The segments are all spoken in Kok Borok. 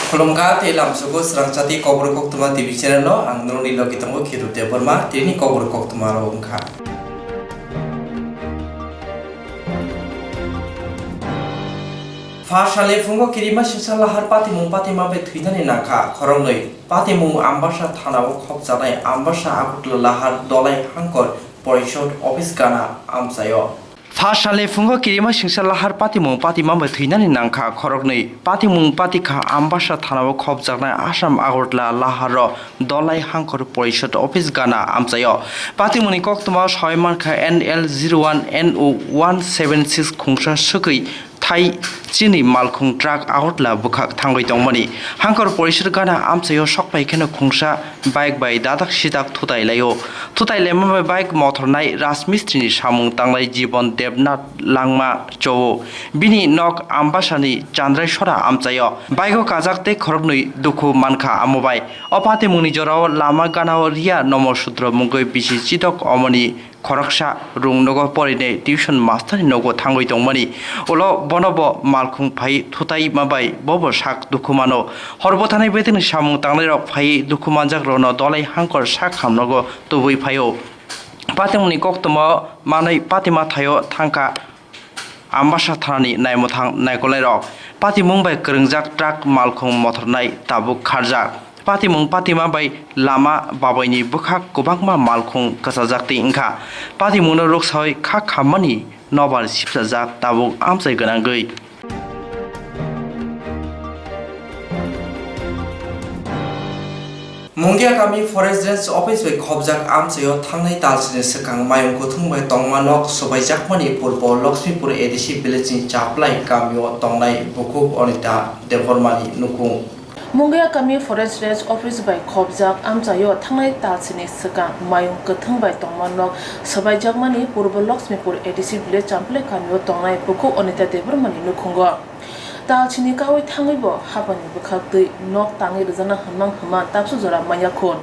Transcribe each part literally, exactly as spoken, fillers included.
Khulumkha tei lamsogo srangchati Kokborok Koktwma T V channel no ang norokni logi tongo Khiru Debbarma, tini Kokborok Koktwma rok wngkha. Pha salni phungo kirima singsa lahar patimung patima bai thwinani nangkha khoroknwi. Patimung Ambasa thanao khopjaknai Ambasa Agartala lahar Dolai Hangkor Porishod office gana amchaio. Pha salni phungo kirima singsa lahar patimung patima bai thwinani nangkha khoroknwi. Patimung patikha Ambasa thanao khopjaknai Assam Agartala laharo Dolai Hangkor Porishod office gana amchaio. Patimungni koktwma sawi mankha N L zero one N O one seven six khungsa swkwi thai chini malkhung truck Agartala bwkhak thangwi tongmani. Hangkor Porishod gana amchaio sokphai kheno khungsa bike bai dadak sidak thutai laio. Thutai laima bai bike mothor nai Rajmistri ni samung tanglai Jibon Debnath Langma chao. Bini nok Ambasani Chandrai Sora amchaio. Bike o kajak tei khoroknwi dukhu mankha amo bai. O patimungni jorao lama ganao Riya Nomo Sudro mungwi bisi chidok omoni khoroksa rung nogo porinai tuition master ni nogo thangwi tongmani. Ulo bono bo malkhung phai thutai ma bai bo bo sak dukhu mano. Hor bwthanai betini samung tangnai rok phai dukhu manjak rono Dolai Hangkor sak hamnogo tubui phaio. Patimungni koktwma manwi patima thaio thangkha Ambasa thanani naimwthang naikolnairok. Patimung bai kwrwngjak truck malkhung mothornai tabuk kharjak. Patimung patima bai lama babaini bwkhak kwbangma malkhung kwchajak tei wngkha. Patimungno rwksawi kha khammani nobar sipsajak tabuk amchai gwnangwi. Mungia kami Forest Range Office bai khobjak amchaio thangnai talsini swkang mayung kwthwng bai tongma nok swbaijakmani purbo Lakshmipur A D C village ni Chaplai kamio tongnai bukhuk Anita Debbarmani nukhung. Mungia kami Forest Range Office bai khobjak amchaio thangnai talsini swkang mayung kwthwng bai tongma nok swbaijakmani purbo Lakshmipur A D C village Chaplai kamio tongnai bukhuk Anita Debbarmani nukhungo. Talsini kaui thangwi bo haphangni bwkhak twi nok tangwi rwjakna hwnmang hwnma tabsu jora manya khun.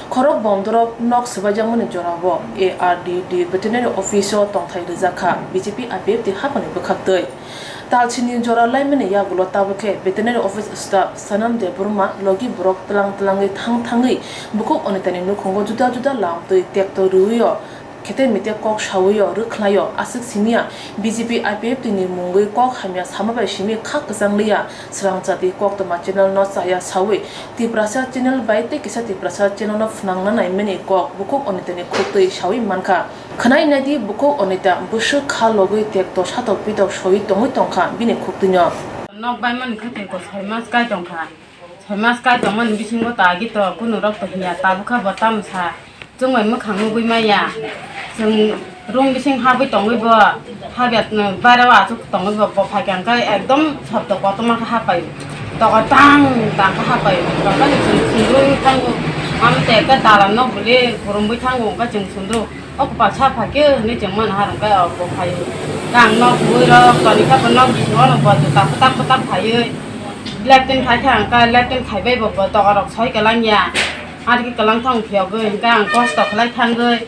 Khorok bomdorok nok swbaijakmani jorao A R D D veterinary office o tongthai rwjak kha B J P I P F T haphangni bwkhak twi. Talsini jora laimani yagulo tabukhe veterinary office staff Sanam Debbarma logi borok tlang tlangwi thang thangwi bukhuk Anitani nukhungo juda juda lam twi tekto rwio khete mite kok sawi o rwkhlai o aswk simi ya B J P I P F T ni mungwi kok hamya sama bai simi kha kwchang liya swrang chati koktwma channel no chaya sawi Tiprasa channel bai tei kisa Tiprasa channel no phwnangna naimani kok bukhuk Anita ni khuktwi sawi mankha. Khwnai naidi bukhuk Anita bwswk kha logwi tekto satok pitok sawi tongwi tongkha bini khuktwi no. Nok bai mani khe tei ko soi mas kai tongkha. Soi mas kai tongmani bisingo ta agi to kunu rok to hiya tabukha bo tamo sa. Chwng bai mwkhang nugwi maya. Chwng room bising habwi tongwi bo habya bairao achuk tongwi bo, bo phaikha hwnkhe ekdom sobdo kotorma khe hapai. Tokol tang tang khe hapai. Tokol ni chwng sundrwi thango. Amo te ekta dalan nok bwlwi khurumwi thango hwnkhe chwng sundru. O kwpal sa phaikhe hinwi chwng mano harwng khe o bo phaiwi. Tang nok bwrwi rok toni khe bo nok bisingo no bo juta kwtak kwtak phaiwi. Latrine khai khe ang khe latrine khaibai bo, bo tokol rok soi kwlangya. Ari khe kwlang thang phiyogwi hwnkhe ang kosto khlai thangwi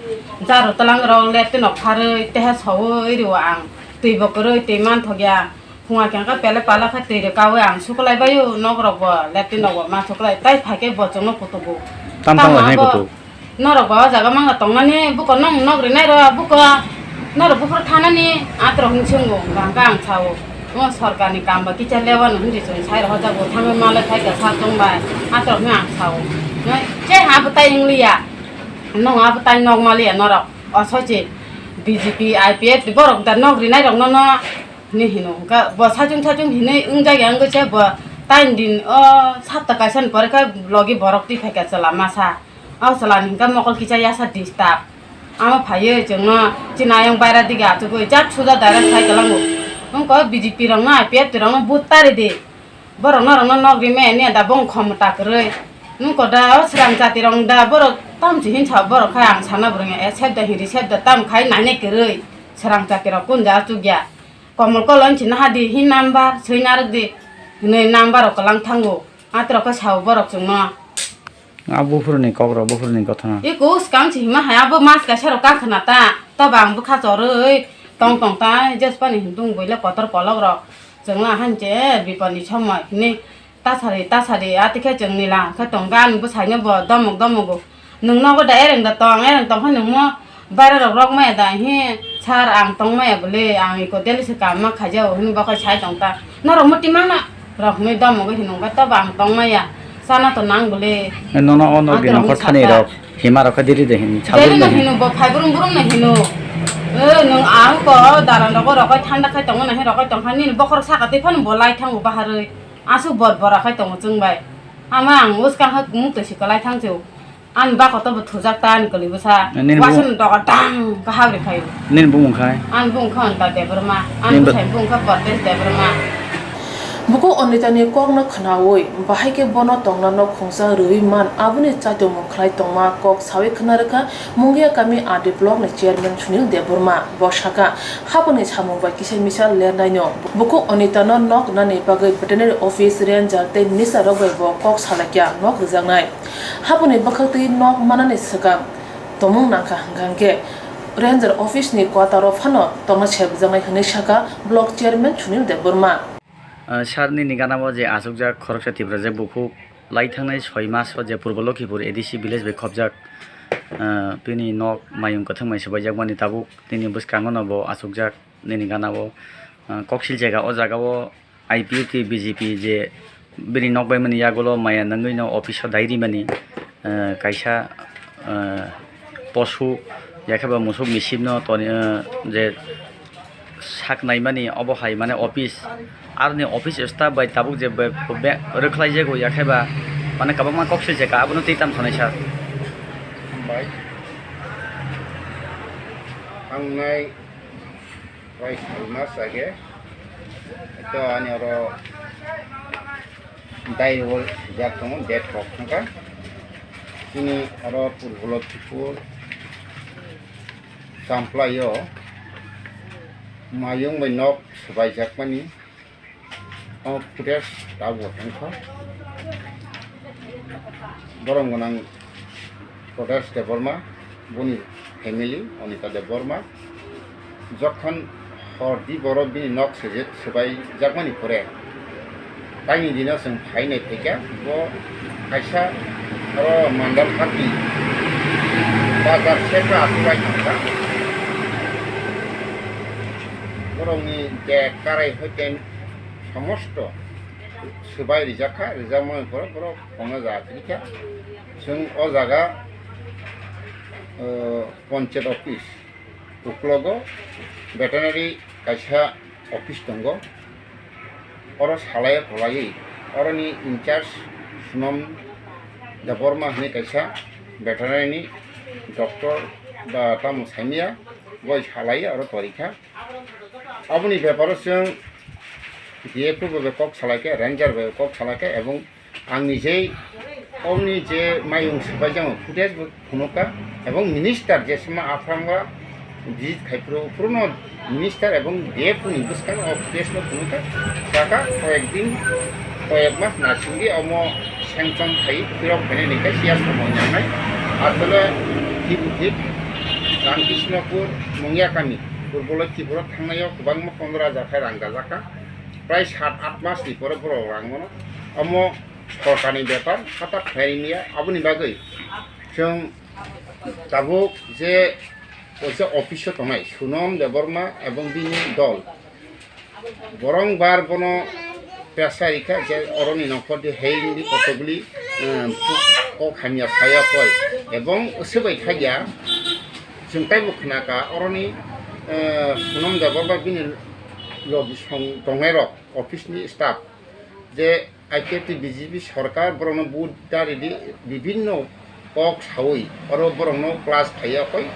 jaru twlang rok latrine rok pharwi teha sowi rwo ang. Twi bo kwrwi twi manthokya. Phunga khe ang khe pele pala khe twi rwkawi ang suklai baio nok rok bo latrine rok bo ma suklai tai phaikhe bo chwngno kutugo. Tam tam Tamo lainai abo kutu. Norok ba o jaga manga tongnani, buko nong nok rinai ro, buko norok buphuru thanani, atrok hinwi swngo, hwnkha hwnkhe ang sao. Omo sorkarni kam ba kisa lewano hinwi chwng sai rohorjago, thangwi malai phaikha sak chwng bai, atrok hinwi ang sao. Che ha bwtai wngliya, nong ha bwtai nok maliya norok, o soiche B J P, I P F T borok da nok rinai rokno no hinwi hino, hwnkha bo sachung sachung hinwi wngjagya wngwi se bo tain din o sapta kaisani pore khe logi borok twi phaikha chwla masa. O chwlani hwnkhe mokol kisa yasa disturb. Amo phaiwi chwngno chini ayang baira dige achugwi jak suja direct phai kwlango. Wngkha B J P rokno, I P F T rokno vote tari di. Borok norokno nok rimaya ni da bong khomota kwrwi. Wngkha da o swrang jati rok da borok tamchi hinsa borok khai ang sana bwrwngya accept da hiri accept da tam khai nainai kwrwi. Swrang jati rok kun ja achukya. Komol kolon chini hadi hin number swi narwk di. Hinwi number rok kwlang thango. Atrok khe sao borok chwngno. A buphuruni kokrok, buphuruni gothona. Eko swkang se hima hai abo mas kaisa rok kakhwna ta. Toba ang bwkha chorwi tong tong ta, jesphani himtung buile kotor kolok rok. Chwngno ahan je bipani somoi hinwi Ta sari, ta sari, ati khe chwng nila khe tong kha, ani bwsaino bo domok domogo. Nwng nogo da ereng da tong, ereng tong khe nwng mo baira rok rok maya da, hi sir ang tong maya bole, ang iko daily se kam ma khaijao, hwnwi bo khai sai tong ta. Norok muti mangna rok hwnwi domogo hinwi khe tobo ang tong maya, chana to nang bole. Nono ono Ang bini tong nokor sa thani ta. Rok, hima rok khe diri de hin, Daily sabun no de hin. Hino bo phai brum brum no hino. E, nwng ang ko daran rogo rogo thanda khai tongo na hin rogo tong kha nini bokhorok saka twi phano bo lai thango baharwi. Aswk bor bora khai tongo chwng bai. Ama ang uskang ha muk twi si kwlai thang chw. Ani bako to bo thujak ta ani kwlwi bwsa. Nini bo- Wasan dogo dang ka habri khai. Nini bumung khai? Ani bumung kha Onita Debbarma. Ani Nini bo- bwsai bumung kha Bortes Debbarma. Buko Onitani kokno khnaui, bahai khe bono tongna nok khungsa rwui man, aboni chaitomung khlai tongma kok saui khna rwkha Mungia kami R D block ni chairman Sunil Debbarma. Bo sakha, haboni samung bai kisa misa lernaino. Buko Onitano nok nani bagwi veterinary office, ranger tei minister rok bai bo kok salaikya nok rwjaknai. Haboni bwkhaktwi nok manani swkang tongmung nangkha hwnkha hwnkhe ranger office ni quarter o phano tongna sebjaknai hwnwi sakha block chairman Sunil Debbarma. Ah, sir, nini gana o je achukjak khoroksa Tiprajak bukhuk lai thangnai soi mas o je Purbo Lokhipur A D C village bai khopjak, ah, bini nok mayung kwthwng bai swbaijak mani tabuk nini bwskango no bo achukjak nini gana o, ah, koksil jaga o jaga o I P F T B J P je bini nok bai mani yagulo maya nangwi no office o dai rimani, eh, kaisa, eh, posu yakhe ba musuk misip no toni, eh, je sak naimani obo hai mane office, aroni office staff bai tabuk je be, be, rwkhlai jago yakhe ba mane kwbangma kok swijaka abono twi tam sanai sir. Hambai. Ang nai Tei salma sage, to ani oro dai wall jak tongo, date rok thangkha. Chini oro Purbo Lokhipur Champlaio mayung bai nok swbaijakmani. O footage tabuk wngkha. Borok gwnang Kodas Debbarma, boni family Anita Debbarma. Jokhon hor di borok bini nok seje-, swbaijakmani pore, taini dino chwng phai nai phaikha, bo kaisa oro Mandal Hati bazar sekra aswk bai thangkha. Borokni bag karai hoiten somosto swbai rijak kha, rijakmani pore borok tongna jaga kwrwi kha. Chwng o jaga, o, Panchayat office uklogo veterinary kaisa office tongo. Oro salai kholaiwi oroni in charge Sunam Debbarma hwnwi kaisa veterinary ni doctor ba tamo saimaya, boi salai oro torikha. Aboni beparo chwng D F O bai kok salaikha, ranger bai kok salaikha, ebong ang nijei omni je mayung swbaijak footage bo phunukha, ebong minister je sima Assam o visit khai phuru, phuruno minister ebong D F O ni bwskango o footage no phunukha, saka koyek din, koyek mas nasingdi omo sanction khai phirok phainai ni khe siya samung nangnai. Asole thik thik Ramkrishnopur Mungia kami. Purbo Lokhipuro thangnaio kwbangma pondro hajar khai rang dajak kha. Prai sat aath mas ni pore borok rang mano. Omo sorkarni bepar, hata khlai rimya. Aboni bagwi chwng tabuk je kaisa office o tongnai Sunam Debbarma ebong bini dol, borong bar bono pesa rikha je oroni nongkhor di hei wngdi kotokgwli, eh, kok hamya saya koi. Ebong swbai thaiya, chwng taibo khnaka oroni, eh, Sunam Debbarma bini logi song tongnai rok office ni staff je I P F T B J P sorkar borokno vote da ridi bibinno kok saui oro borokno class khaiya koi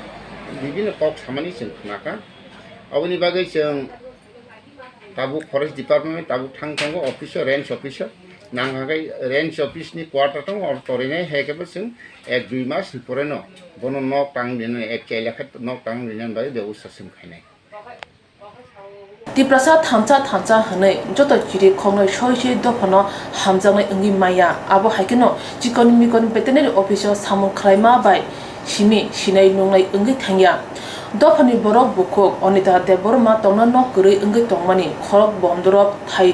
bibinno kok samani chwng khnaka. Aboni bagwi chwng tabuk forest department tabuk thang tongo office o, range office o. Nang hagwi range office ni quarter tongo, oro torinai hai khe bo chwng ek dui mas ni pore no bono nok tang rinani, ek chaila khe nok tang rinani bagwi bebosta chwng khainai. Tiprasa thansa thansa hwnwi joto chiri khoknwi soi soi dophano hamjaknai wngwi maya. Abo hai kheno chikon mikon veterinary office o samung khlaima bai simi sinai nungnai wngwi thangya. Dophani borok bukhuk Anita Debbarma tongna nok kwrwi wngwi tongmani khorok bomdorok thai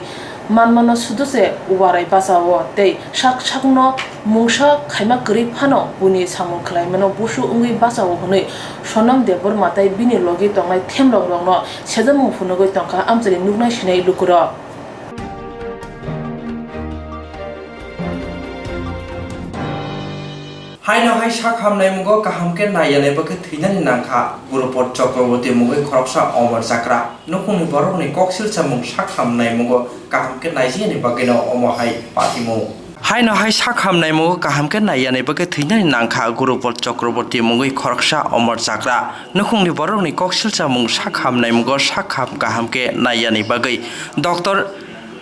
Manmano sudu se uarai bachao tei sak sakno mungsa khaima kwrwi phano buini samung khlaimano busu wngwi bachao hwnwi Sonam Debbarma tei bini logi tongnai themrok rokno sejamung phunugwi tongkha amchaini nuknai sinai lukurok. Haino hai sak hamnai mungo kaham khe nai yanai bagwi thwinani nangkha Gurupot Chakraborty mungwi khoroksa omor chakra. Nukhungni borokni koksil samung sak hamnai mungo kaham khe naijiyani bagwino omo hai patimung. Haino hai sak hamnai mungo kaham khe nai yanai bagwi thwinani nangkha Gurupot Chakraborty mungwi khoroksa omor chakra. Nukhungni borokni koksil samung sak hamnai mungo sak ham kaham khe nai yanai bagwi Doctor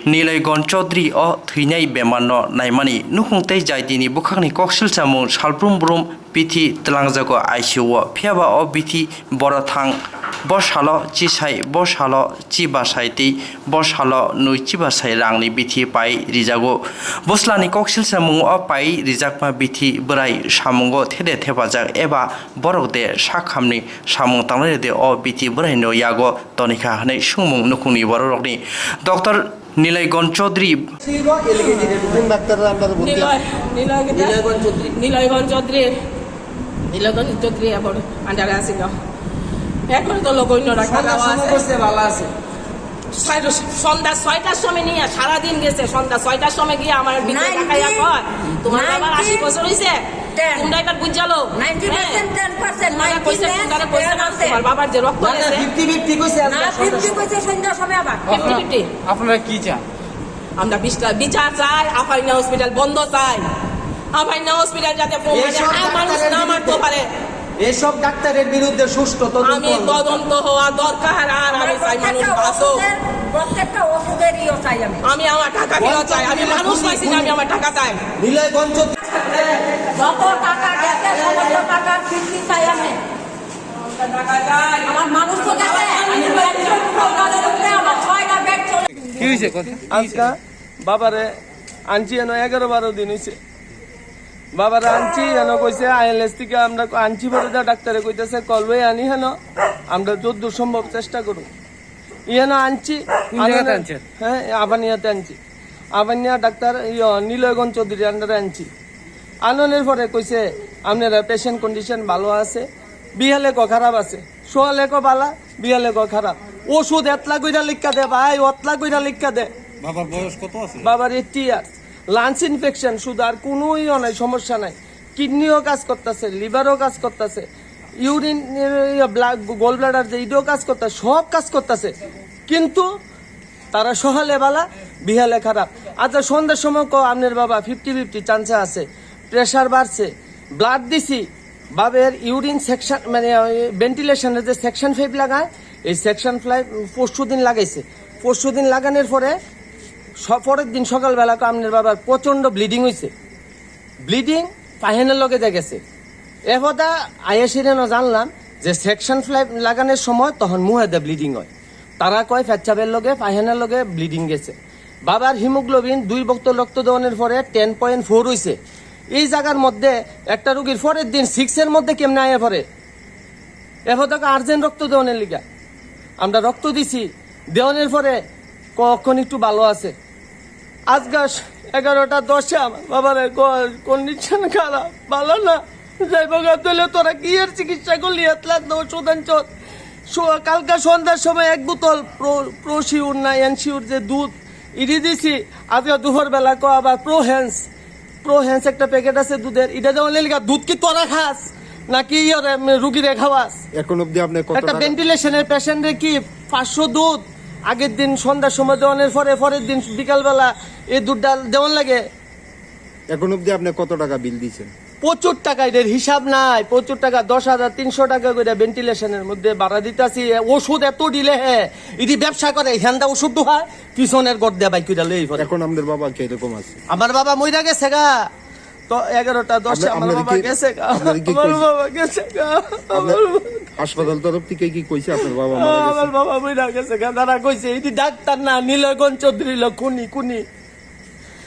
Niloigon Chaudhary o thwinai bemarno naimani nukhung tei jaitini bwkhakni koksil samung salbrum brum bithi twlangjago I C U o, phiyaba o bithi boro thang, bo salo chisai, bo salo chibasai tei bo salo nwi chibasai rangni bithi pai rijago. Bwslani koksil samung o pai rijakma bithi bwrai samungo thede thepajak eba borok de sakhamni samung tangnai de o bithi bwraino yago tonikha hwnwi swngmung nukhungni bororokni Doctor Niloigon Chaudhary. Doctor, আমরা বলতে নিলয়, নিলয়, নিলয়গঞ্জ চৌধুরী। নিলয়গঞ্জ চৌধুরী, নিলয়গঞ্জ চৌধুরী এখন আন্ডারে আছিল। এখন তো লোক অন্য ডাক্তার সন্ধ্যার সময় আছে। বসে ভালো আছে। ছয়-, সন্ধ্যা ছয়টার সময় নিয়ে সারাদিন গেছে, সন্ধ্যা ছয়টার সময় গিয়ে আমার ভিতরে নাইনটি, দেখাইয়া কয়, "তোমার বাবার আশি নাইনটি, বছর হইছে, টেন। তোমরা এবার বুঝালো।" নাইনটি পার্সেন্ট, হ্যাঁ। টেন পার্সেন্ট, তোমার নাইনটি কইছে, নাইন, "তোমরা কইছে টেন না, আছে। তোমার বাবার যে রক্ত না, না, গেছে।" ফিফটি ফিফটি কইছে আজকে না, সন্ধ্যার ফিফটি সময়। কইছে সন্ধ্যার সময় আবার। Fifty fifty. আপনারা কি চান? আমরা বিশটা বিচার চাই, আফারিনা হসপিটাল বন্ধ চাই। আফারিনা হসপিটাল যাতে বোমায় এসব আর মানুষ ডাক্তারের না মারতে বিরুদ্ধে, পারে। এসব ডাক্তারের বিরুদ্ধে সুষ্ঠু তদন্ত আমি হওয়া দরকার। তদন্ত হওয়া দরকার, আর আমি চাই মানুষ প্রত্যেকটা বাঁচুক। ওষুধের, প্রত্যেকটা ওষুধের ইয়ে চাই আমি। আমি আমার টাকা ফেরত চাই, আমি মানুষ পাইছি না, আমি আমার টাকা চাই। নিলয়গঞ্জ যত টাকা গেছে, সমস্ত টাকা ফিরতি চাই আমি। আমার মানুষ তো গেছে, আমি বেড চলছে, আমার ছয়টা বেড চলে। কি হয়েছে কথা? আজকে বাবারে আনছি এনে এগারো বারো দিন হয়েছে। বাবারে আনছি এনে কইছে আইএলএস থেকে আমরা আনছি বলে যা ডাক্তারে কইতেছে কলওয়ে আনি হেন আমরা যতদূর সম্ভব চেষ্টা করুন। ইয়ে না আনছি, কোন জায়গাতে আনছেন? হ্যাঁ, আবানিয়াতে আনছি। আবানিয়া ডাক্তার ইয়ে নিলয়গঞ্জ চৌধুরী আন্ডারে আনছি। আননের পরে কইছে আপনারা পেশেন্ট কন্ডিশন ভালো আছে, বিহালেকও খারাপ আছে, সোয়ালেকও বালা, বিহালেকও খারাপ। ওষুধ এতলা কইরা লিখা দে ভাই, অতলা কইরা লিখা দে। বাবার বয়স কত আছে? বাবার এইটটি ইয়ার্স। লাংস ইনফেকশন শুধু, আর কোনো ইয়ে নাই, সমস্যা নাই। কিডনিও কাজ করতেছে, লিভারও কাজ করতেছে, ইউরিন, ইয়ে, ব্লা-, গোল ব্লাডার যে ইটাও কাজ করতেছে, সব কাজ করতেছে। কিন্তু তারা সকালে বালা, বিহালে খারাপ। আচ্ছা, সন্ধ্যার সময় কো আপনার বাবা ফিফটি ফিফটি চান্সে আছে, প্রেশার বাড়ছে, ব্লাড দিছি, বাবের ইউরিন সেকশন, মানে, ওই ভেন্টিলেশনের যে সেকশন পাইপ লাগায়, এই সেকশন পাইপ পরশু দিন লাগাইছে। পরশু দিন লাগানোর পরে স-, পরের দিন সকালবেলা কো আপনার বাবার প্রচণ্ড ব্লিডিং হয়েছে। ব্লিডিং পায়খানার লগে দিয়ে গেছে। এ কথা আইয়া সেদিনও জানলাম যে সেকশন পাইপ লাগানোর সময় তখন মুহেদে ব্লিডিং হয়। তারা কয় পেচ্ছাপের লগে পায়খানার লগে ব্লিডিং গেছে। বাবার হিমোগ্লোবিন দুই বোতল রক্ত দেওয়ানোর পরে টেন পয়েন্ট ফোর হইছে। এই জায়গার মধ্যে একটা রুগীর পরের দিন সিক্সের মধ্যে কেমনে আয়া পড়ে? এ পর্যন্ত আর্জেন্ট রক্ত দেওয়ানোর লিগা আমরা রক্ত দিছি, দেওয়ানোর পরে কখন একটু ভালো আছে। আজকে এগারোটা দশে আমার বাবার কন্ডিশন খারাপ, ভালো না। যাই হোক, তুইলে তোরা কি এর চিকিৎসা করলি? এতলা তো সুদান চোদ। সো-, কালকে সন্ধ্যার সময় এক বোতল প্রো-, প্রোশিওর না এনশিওর যে দুধ ইডি দিছি, আজকে দুপুর বেলা কো আবার প্রোহেন্স, প্রোহেন্স একটা প্যাকেট আছে দুধের, এটা যেমন লেলিকা দুধ কি তোরা খাস নাকি ইয়ে রে, এমনি রুগীরে খাওয়াস? এখন অবধি আপনি কত একটা টাকা, ভেন্টিলেশনের পেশেন্টে কি পাঁচশো দুধ আগের দিন সন্ধ্যার সময় দেওয়ানোর পরে পরের দিন বিকালবেলা এই দুধ ডাল দেওয়ান লাগে? এখন অবধি আপনি কত টাকা বিল দিয়েছেন? প্রচুর টাকা, এটার হিসাব নাই। প্রচুর টাকা, দশ হাজার তিনশো টাকা করে ভেন্টিলেশনের মধ্যে বাড়া দিতাছি। এ ওষুধ এত দিলে হে, এটি ব্যবসা করে, হেন্দা ওষুধ দোহায়, পিছনের গড় দেবাই করে লই পরে। এখন আমাদের বাবা কিরকম আছে? আমার বাবা মইরা গেছে গা। তো এগারোটা দশে আপনি, আমার আপনারা বাবা কি, গেছে গা। আপনারা কি আমার কইছে? বাবা গেছে গা। আপনার আমার বাবা হাসপাতাল তরফ থেকে কি কইছে আপনার বাবা মারা গেছে? আমার বাবা মইরা গেছে গা। তারা কইছে, এটি ডাক্তার না, নীলগঞ্জ চৌধুরী লো, খুনি, খুনি।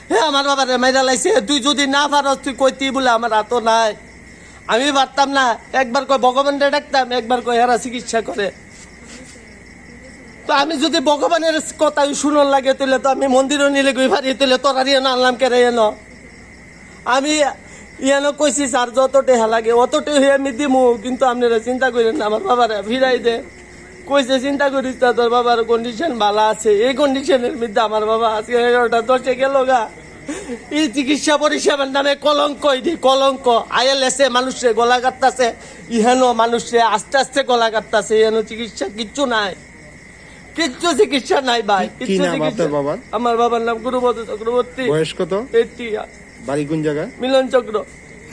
হে আমার বাবারে মাইরা লাইছে, তুই যদি না পারস তুই কইতি বলে আমার আতো নাই, আমি পারতাম না। একবার কয় ভগবানরে ডাকতাম, একবার কয় এরা চিকিৎসা করে। তো আমি যদি ভগবানের কথা শুনন লাগে, তাহলে তো আমি মন্দিরও নিলে গই পারি, তাহলে তোরা দিয়ে না আনলাম কেন এনো? আমি ইয়ানো কইছি, "স্যার, যত টেহা লাগে, অত টেহা আমি দিমু, কিন্তু আপনারা চিন্তা করেন না, আমার বাবারে ফিরাই দে।" কইছে, "চিন্তা করিস না, তোর বাবার কন্ডিশন ভালো আছে।" এই কন্ডিশনের মধ্যে আমার বাবা আজকে এগারোটা দশে গেল গা। এই চিকিৎসা পরিষেবার নামে কলঙ্ক, এটি কলঙ্ক। আইএলএসএ মানুষে গলা কাটতাছে, ইহানো মানুষে আস্তে আস্তে গলা কাটতাছে, ইহানো চিকিৎসা কিচ্ছু নাই, কিচ্ছু চিকিৎসা নাই ভাই, কি, কি কিচ্ছু নাম চিকিৎসা। আপনার বাবার? আমার বাবার নাম গুরুপদ চক্রবর্তী। বয়স কত? এইটটি। বাড়ি কোন জায়গায়? মিলন চক্র।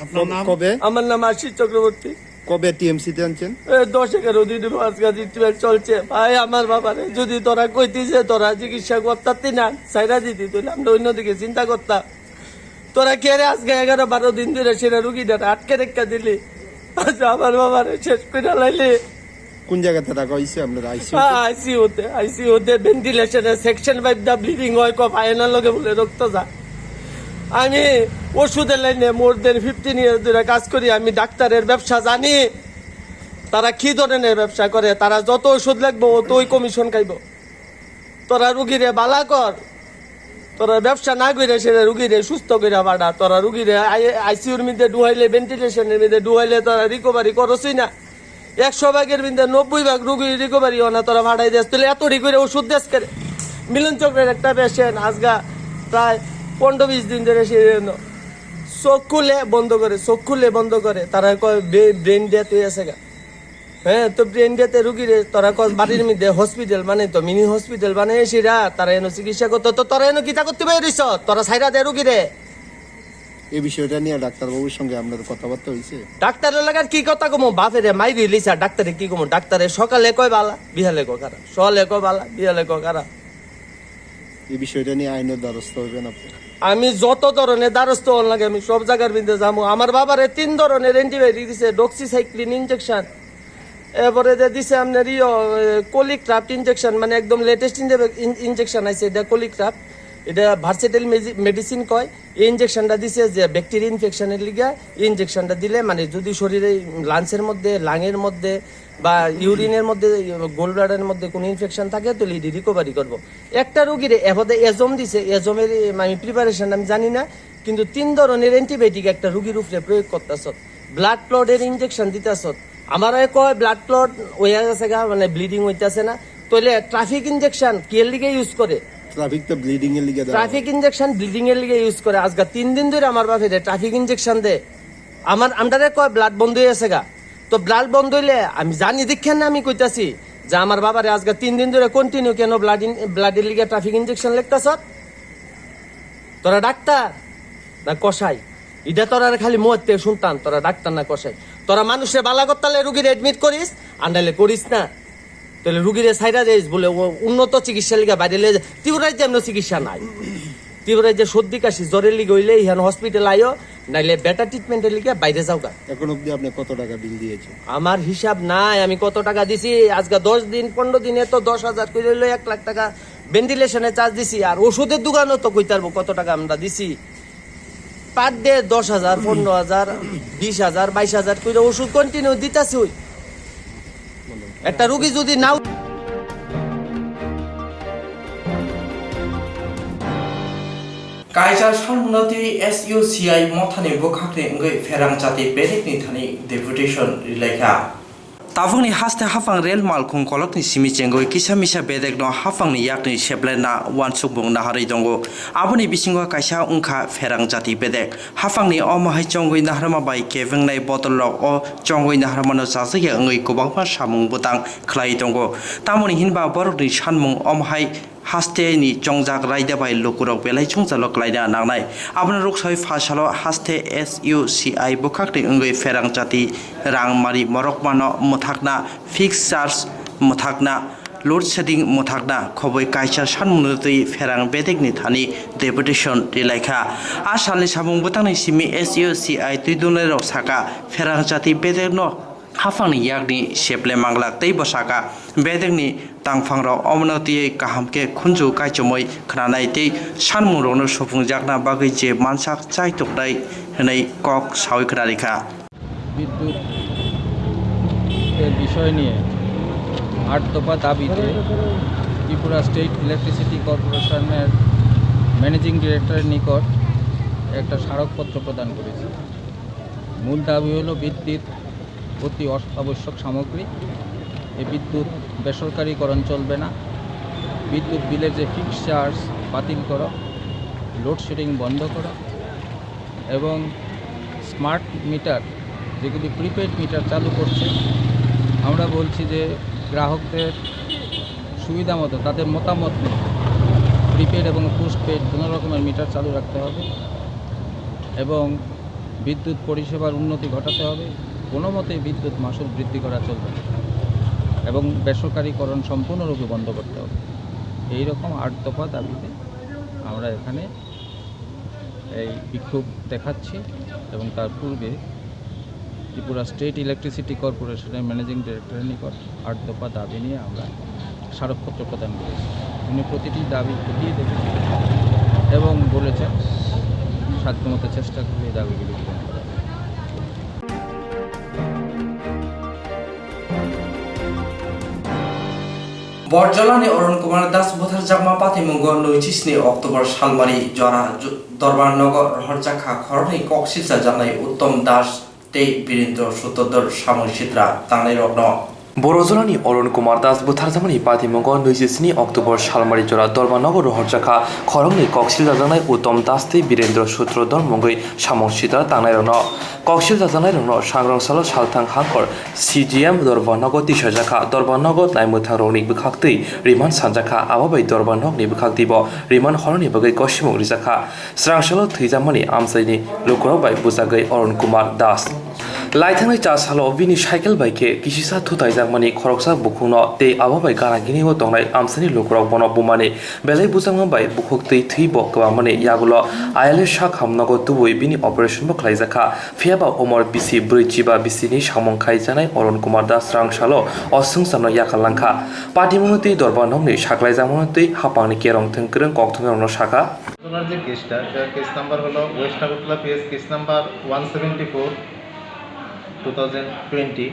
আপনার নাম? কবে? আমার নাম আশিস চক্রবর্তী। কবে টিএমসি তে আনছেন? এ, দশ এগারো দিন হলো আজকে ট্রিটমেন্ট চলছে। ভাই, আমার বাবারে যদি তোরা কইতি যে তোরা চিকিৎসা করতাতি না, সাইরা দিতি, তাহলে আমরা অন্যদিকে চিন্তা করতাম। তোরা কে রে আজকে এগারো বারো দিন ধরে সেরা রুগীদের আটকে রেখে দিলি? আচ্ছা, আমার বাবারে শেষ করে লাইলি। কোন জায়গাতে রাখা হয়েছে আপনার আইসিইউ? হ্যাঁ, আইসিইউ তে, আইসিইউ তে ভেন্টিলেশনে সেকশন ফাইভ দা ব্লিডিং হয়, কফ আয়নার লগে বলে রক্ত যায়। আমি ওষুধের লাইনে মোর দেন ফিফটিন ইয়ার ধরে কাজ করি, আমি ডাক্তারের ব্যবসা জানি। তারা কি ধরনের ব্যবসা করে, তারা যত ওষুধ লাগবে অতই কমিশন খাইব। তোরা রুগীরে বালা কর, তোরা ব্যবসা না করে সেটা রুগীরে সুস্থ করে পাঠা। তোরা রুগীরে আইসিইউর মধ্যে ডুহাইলে, ভেন্টিলেশনের মধ্যে ডুহাইলে তোরা রিকভারি করছই না। একশো ভাগের মধ্যে নব্বই ভাগ রুগী রিকভারি হয় না, তোরা ফাটাই দেস। তাহলে এত রি করে ওষুধ দেস করে। মিলন চক্রের একটা পেশেন্ট আজগা প্রায় পনেরো বিশ দিন ধরে সে চোখ খুলে বন্ধ করে, চোখ খুলে বন্ধ করে, তারা কয় ব্রেন ডেথ হয়ে আছে গা। হ্যাঁ, তো ব্রেন ডেথে রুগীরে তোরা কস বাড়ির মধ্যে হসপিটাল বানাই তো, মিনি হসপিটাল বানাই সেরা, তারা এনে চিকিৎসা করতো। তো তোরা এনে কিতা করতে পারিস? তোরা সাইরা দে রুগীরে। এই বিষয়টা নিয়ে ডাক্তারবাবুর সঙ্গে আপনাদের কথাবার্তা হয়েছে? ডাক্তারের লাগার কি কথা কমো? বাপেরে মাই দিলিস আর ডাক্তারে কি কমো? ডাক্তারে সকালে কয় বালা, বিহালে কয় খারাপ, সকালে কয় বালা, বিহালে কয় খারাপ। এই বিষয়টা নিয়ে আইনের দ্বারস্থ হবেন আপনি? আমি যত ধরনের দ্বারস্থ হন লাগে, আমি সব জায়গার মধ্যে যাবো। আমার বাবারে তিন ধরনের অ্যান্টিবায়োটিক দিছে, ডক্সিসাইক্লিন ইনজেকশন, এরপরে যে দিছে আপনার ইয়ো, এ, কোলিক্রাফট ইনজেকশন, মানে একদম লেটেস্ট ইনজেকশন আছে এটা, কোলিক্রাফট। এটা ভার্সেটাইল মেডিসিন কয়। এই ইনজেকশনটা দিছে যে ব্যাকটেরিয়া ইনফেকশনের লিগে। এই ইনজেকশনটা দিলে মানে যদি শরীরে, লাংসের মধ্যে, লাঙের মধ্যে বা ইউরিনের মধ্যে, গোল ব্লাডারের মধ্যে কোনো ইনফেকশন থাকে, তাহলে এটি রিকভারি করবো। একটা রুগীরে এবারে এজম দিছে, এজমের, এ, আমি প্রিপারেশন আমি জানি না, কিন্তু তিন ধরনের অ্যান্টিবায়োটিক একটা রুগীর উপরে প্রয়োগ করতেছ। ব্লাড ক্লটের ইনজেকশন দিতেছ। আমার কয় ব্লাড ক্লট হইয়া গেছে গা, মানে ব্লিডিং হইতেছে না, তাহলে ট্রাফিক ইনজেকশন কি এর লিগে ইউজ করে? ট্রাফিক তো ব্লিডিং এর লিগে দেওয়া হয়। ট্রাফিক ইনজেকশন ব্লিডিং এর লিগে ইউজ করে। আজকে তিন দিন ধরে আমার বাপেরে ট্রাফিক ইনজেকশন দে। আমার আন্ডারে কয় ব্লাড বন্ধ হয়ে গেছে গা। তো ব্লাড বন্ধ হইলে আমি জানি দেখেন না, আমি কইতাছি যে আমার বাবারে আজকে তিন দিন ধরে কন্টিনিউ কেন ব্লাড ইন-, ব্লাডের লিগে ট্রাফিক ইনজেকশন লেখতাছ? তোরা ডাক্তার না কসাই? এটা তোরা খালি মুহূর্তে শুনতাম, তোরা ডাক্তার না কসাই? তোরা মানুষের বালা করতালে রুগীরে অ্যাডমিট করিস, আর নাইলে করিস না। তাহলে রুগীরে সাইরা দেস বলে ও উন্নত চিকিৎসা লিগে বাইরে লয়ে যায়। ত্রিপুরায় যে এমন চিকিৎসা নাই। ত্রিপুরায় যে সর্দি কাশি জ্বরের লিগে হইলে ইহান হসপিটাল আইও, নাইলে বেটার ট্রিটমেন্টের লিগে বাইরে যাও গা। এখন অবধি আপনি কত টাকা বিল দিয়েছেন? আমার হিসাব নাই, আমি কত টাকা দিছি। আজকে দশ দিন, পনেরো দিনে তো দশ হাজার করে হইলো এক লাখ টাকা ভেন্টিলেশনে চার্জ দিছি। আর ওষুধের দোকানও তো কইতে পারবো কত টাকা আমরা দিছি। পার ডে দশ হাজার, পনেরো হাজার, বিশ হাজার, বাইশ হাজার করে ওষুধ কন্টিনিউ দিতাছি। ওই একটা রুগী যদি নাও Kaisa salmwnotwi S U C I mothani bwkhakni wngwi pherang chati bedekni thani deputation rilaikha. Tabukni haste haphang rel malkhung kolokni simi chengwi kisa misa bedekno haphangni yakni seplena uansukmung naharwi tongo. Aboni bisingo kaisa wngkha pherang chati bedek. Haphangni omo hai chongwi naharma bai kebengnai bodol rok o chongwi naharmano chajakya wngwi kwbangma samung bwtang khlai tongo. Tamoni hinba borokni sanmung omo hai haste ni chongjak raida bai lukurok belai chungchalo klaina nangnai. Abono rwksai pha salo haste S U C I bwkhakni wngwi pherang chati rang mari morok mano mwthakna, fixed charge mwthakna, load shedding mwthakna khoboi kaisa sanmungno twi pherang bedekni thani deputation rilaikha. A salni samung bwtangni simi S U C I twi dunai rok saka pherang chati bedekno haphangni yakni seple manglak tei bwsaka bedekni tangphangrok omono twiwi kaham khe khunju kaichomwi khnanai tei sanmungrokno supungjakna bagwi je mansak chai toknai hwnwi kok saui khnarikha. বিদ্যুতের বিষয় নিয়ে আট দফা দাবিতে Tripura state electricity কর্পোরেশনের ম্যানেজিং ডিরেক্টরের নিকট একটা স্মারকপত্র প্রদান করেছি। মূল দাবি হলো বিদ্যুৎ অতি অস-, আবশ্যক সামগ্রী। এই বিদ্যুৎ বেসরকারিকরণ চলবে না। বিদ্যুৎ বিলের যে ফিক্সড চার্জ বাতিল করো, লোডশেডিং বন্ধ করো এবং স্মার্ট মিটার, যেগুলি প্রিপেইড মিটার চালু করছে, আমরা বলছি যে গ্রাহকদের সুবিধা মতো, তাদের মতামত নিয়ে প্রিপেইড এবং পোস্টপেইড দুনো রকমের মিটার চালু রাখতে হবে এবং বিদ্যুৎ পরিষেবার উন্নতি ঘটাতে হবে। কোনো মতেই বিদ্যুৎ মাশুল বৃদ্ধি করা চলবে না এবং বেসরকারিকরণ সম্পূর্ণরূপে বন্ধ করতে হবে। এই রকম আট দফা দাবিতে আমরা এখানে এই বিক্ষোভ দেখাচ্ছি এবং তার পূর্বে ত্রিপুরা স্টেট ইলেকট্রিসিটি কর্পোরেশনের ম্যানেজিং ডিরেক্টরের নিকট আট দফা দাবি নিয়ে আমরা স্মারকপত্র প্রদান করেছি। উনি প্রতিটি দাবি খতিয়ে দেখেছেন এবং বলেছেন সাধ্যমতো চেষ্টা করবে এই দাবিগুলি পূরণ করার। Borjolani Arun Kumar Das butharjakma patimungo nui chisni October salmari jora ju-, Dorbar nogo rohorjakha khoroknwi kok silchajaknai Uttom Das tei Birendra Sutradhar samung sitra tangnairokno. Borjolani Arun Kumar Das butharjakmani patimungo nui chisni October salmari jora Dorbar nogo rohorjakha khoroknwi kok silchajaknai Uttom Das tei Birendra Sutradhar mungwi samung sitra tangnairokno. Koksil chajaknairokno sangrong salo salthang hangkor C G M Dorbar nogo tisajakha. Dorbar nogo naimwthangrokni bwkhaktwi remand sanjakha, abo bai Dorbar nokni bwkhaktwibo remand hornani bagwi gosimung rijakha. Srang salo thwijakmani amchaini lukurok bai bujagwi Arun Kumar Das. Laithangnai cha salo bini cycle bai khe kisisa thutaijakmani khoroksa bukhukno tei abo bai gana gini o tongnai amchaini lukurok bono bumani belai bujakma bai bukhuktwi thwi bo kwbangmani yagulo I L S sak hamnogo tubui bini operation bo khlaijakha. Phiya ba umor bisi brwi chiba bisini samung khai janai Arun Kumar Das srang salo o swngcharno yakal langkha. Patimungno twi Dorbar nokni saklaijakmano twi hapangni kerong thwng kwrwng kokthongrokno sakha. ঘটনার যে কেসটা, এটা case number হলো west Agartala PS case number one seventy four two thousand twenty.